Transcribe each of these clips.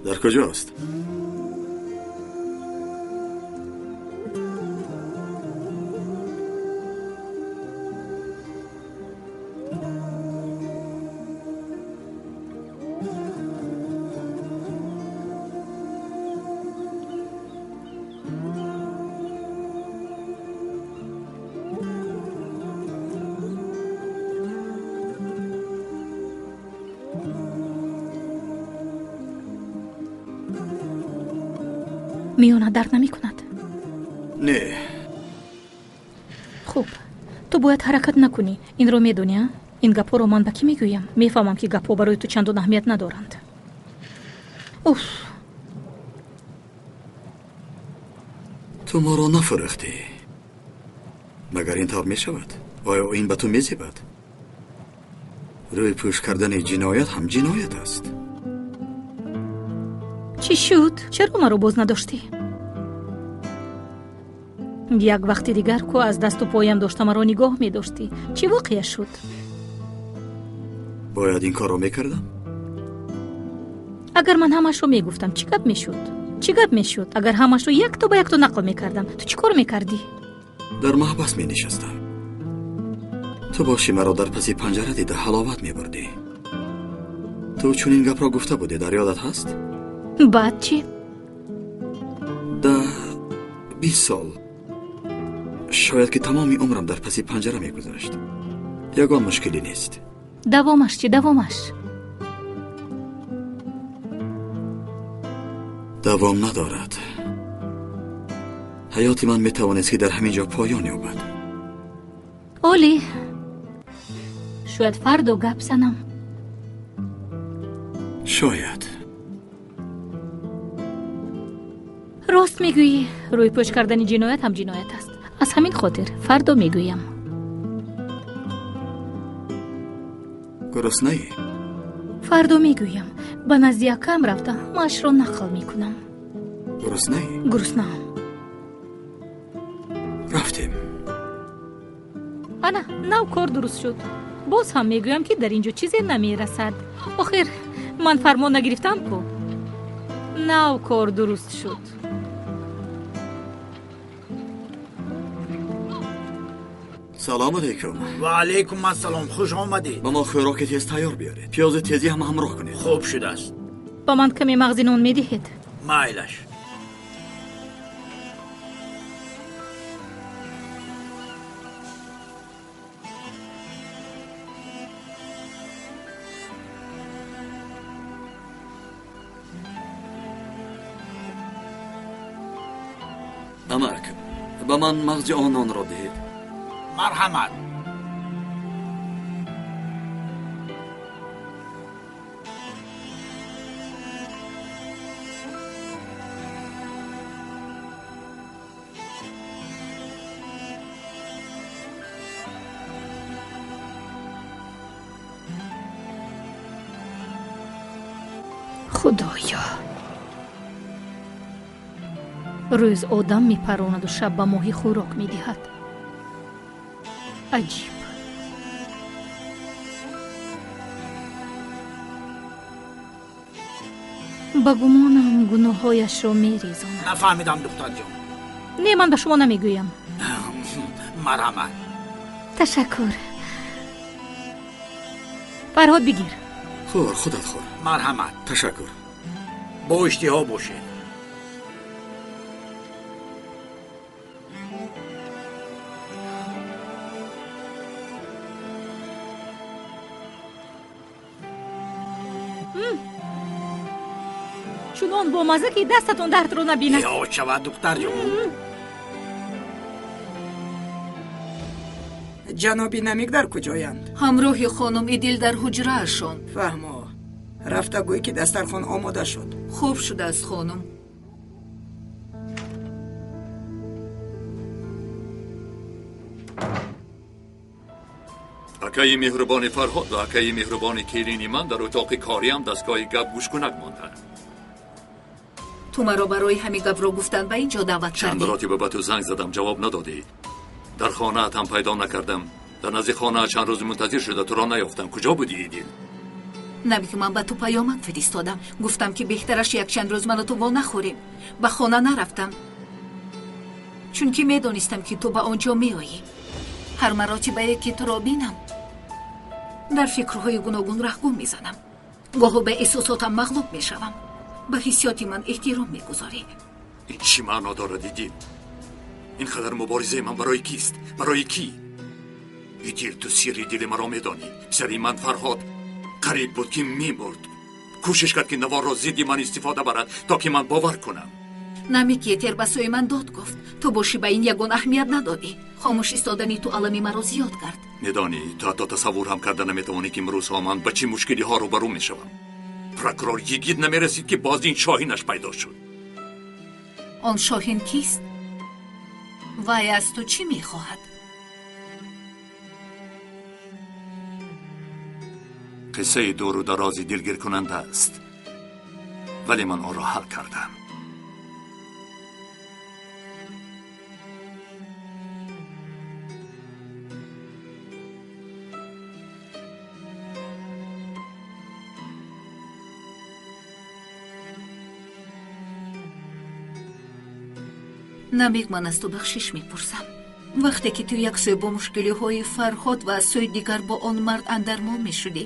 Дар куҷост? Миёна дард намекунад? Не. Хуб, ту бояд ҳаракат накунӣ. Инро медонӣ, а? Ин гапҳоро ман ба кӣ мегӯям? Мефаҳмам, ки гапҳо барои ту чандон аҳамият надоранд. Уф! Ту моро нафурӯхтӣ. Магар ин тавр мешавад? Оё ин ба ту мезебад? Рӯй пӯш кардани ҷиноят ҳам ҷиноят аст. Чӣ шуд? Чаро маро боз надоштӣ? Як вақти дигар ку аз дасту поям дошта маро нигоҳ медоштӣ. Чӣ воқеа шуд? Бояд ин корро мекардам? Агар ман ҳамашро мегуфтам, чӣ гап мешуд? Чӣ гап мешуд? Агар ҳамашро якто ба якто нақл мекардам, ту чӣ кор мекардӣ? Дар маҳбас менишастам. Ту бошӣ маро дар паси панҷара дида ҳаловат мебурдӣ. Ту чунин гапро гуфта будӣ, дар ёдат ҳаст? Баъд чӣ? 10-20 сол. Шояд ки тамоми умрам дар паси панҷара мегузашт. Ягон мушкилӣ нест. Давомаш чӣ? Давомаш? Давом надорад. Ҳаёти ман метавонист ки дар ҳамин ҷо поён ёбад. Олӣ, шояд фардо гап занам. Шояд. Рост мегӯӣ, рӯйпӯш кардани ҷиноят ҳам ҷиноят аст. Аз ҳамин хотир фардо мегӯям. Гуруснаӣ? Фардо мегӯям. Ба назди акам рафта ҳамаашро нақл мекунам. Гуруснаӣ? Гуруснаам. Рафтем. Ана, нав кор дуруст шуд. Боз ҳам мегӯям, ки дар ин ҷо чизе намерасад. Охир, ман фармон нагирифтам ку. Нав кор дуруст шуд. Салом алейкум. Ва алейкум ассалом. Хуш омадед. Ба мо хӯроки тез тайёр биёред. Пиёзи тезӣ ҳам ҳамроҳ кунед. Хуб шудааст. Ба ман каме мағзи нон медиҳед? Майлаш. Амак, ба ман мағзи он нонро диҳед. Марҳамат. Худоё, рӯз одам мепаронаду шаб ба моҳӣ хӯрок медиҳад. Аҷиб. Ба гумонам гуноҳҳояшро мерезонад. Нафаҳмидам, духтарҷон. Не, ман ба шумо намегӯям. Марҳамат. Ташаккур. Фарҳод, бигир. Хӯр, худат хӯр. Марҳамат. Ташаккур. Бо иштиҳо бошед. Чунон бомазза, ки дастатон дардро набинад. Ёд шавад, духтарҷон. Ҷаноби Намик дар куҷоянд? Ҳамроҳи хонум Идил дар ҳуҷраашон. Фаҳмо. Рафта гӯй, ки дастархон омода шуд. Хуб шудааст, хонум. Акаи меҳрубони Фарҳод ва акаи меҳрубони келини ман дар утоқи кориам дастгоҳи гап гӯшкунак монданд. Ту маро барои ҳамин гапро гуфтан ба ин ҷо даъват Чанд кардӣ? маротиба ба ту занг задам, ҷавоб надодӣ. Дар хонаат ҳам пайдо накардам. Дар назди хона чанд рӯз мунтазир шуда туро наёфтам. Куҷо будӣ, Идил? Намик, ман ба ту паёмак фиристодам. Гуфтам, ки беҳтараш якчанд рӯз ману ту во нахӯрем. Ба хона нарафтам, чунки медонистам, ки ту ба он ҷо меоӣ. Ҳар маротибае ки туро бинам, дар фикрҳои гуногун раҳгум мезанам. Гоҳо ба эҳсосотам мағлуб мешавам. Ба ҳиссиёти ман эҳтиром мегузорӣ. Ин чӣ маъно дорад, Идил? Ин қадар муборизаи ман барои кист? Барои кӣ? Идил, ту сирри дили маро медонӣ. Писари ман Фарҳод қариб буд, ки мемурд. Кӯшиш кард, ки наворро зидди ман истифода барад, то ки ман бовар кунам. Намик Етер ба сӯи ман дод гуфт. Ту бошӣ, ба ин ягон аҳамият надодӣ. Хомӯш истодани ту алами маро зиёд кард. Медонӣ, ту ҳатто тасаввур ҳам карда наметавонӣ, ки имрӯзҳо ман ба чӣ мушкилиҳо рӯбарӯ мешавам. Прокурор Йигит намерасид, ки боз ин шоҳинаш пайдо шуд. Он шоҳин кист? Вай аз ту чӣ мехоҳад? Қиссаи дуру дарози дилгиркунанда аст, вале ман онро ҳал кардам. Намик, ман аз ту бахшиш мепурсам. Вақте ки ту як сӯй бо мушкилиҳои Фарҳод ва аз сӯи дигар бо он мард андармон мешудӣ,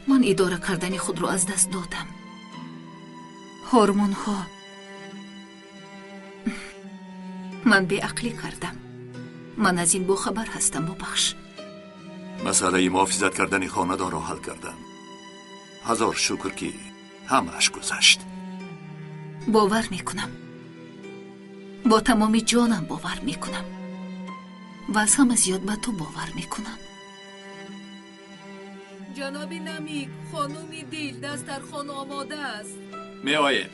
ман идора кардани худро аз даст додам. Ҳормонҳо. Ман беақлӣ кардам. Ман аз ин бохабар ҳастам, бубахш. Масъалаи муҳофизат кардани хонадонро ҳал кардам. Ҳазор шукр, ки ҳамааш гузашт. Бовар мекунам. Бо тамоми ҷонам бовар мекунам. Ва аз ҳама зиёд ба ту бовар мекунам. Ҷаноби Намик, хонуми Дил, дастархон омода аст. Меоем.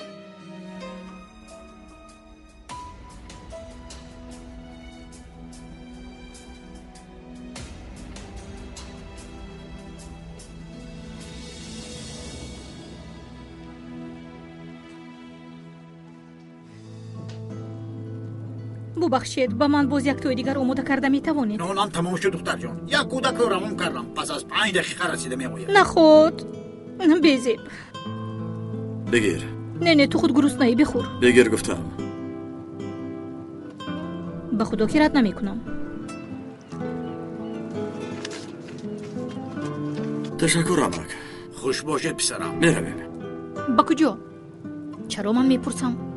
Бубахшед, ба ман боз як тӯи дигар омода карда метавонед? Нонам тамом шуд, духтарҷон. Як кӯдакро равон кардам, пас аз 5 дақиқа расида меояд. Наход, безеб. Бигир. Не, не, ту худ гуруснаӣ, бихӯр. Бигир, гуфтам. Ба худо, ки рад намекунам. Ташаккур, амак. Хуш бошед, писарам. Меравем. Ба куҷо? Чаро ман мепурсам?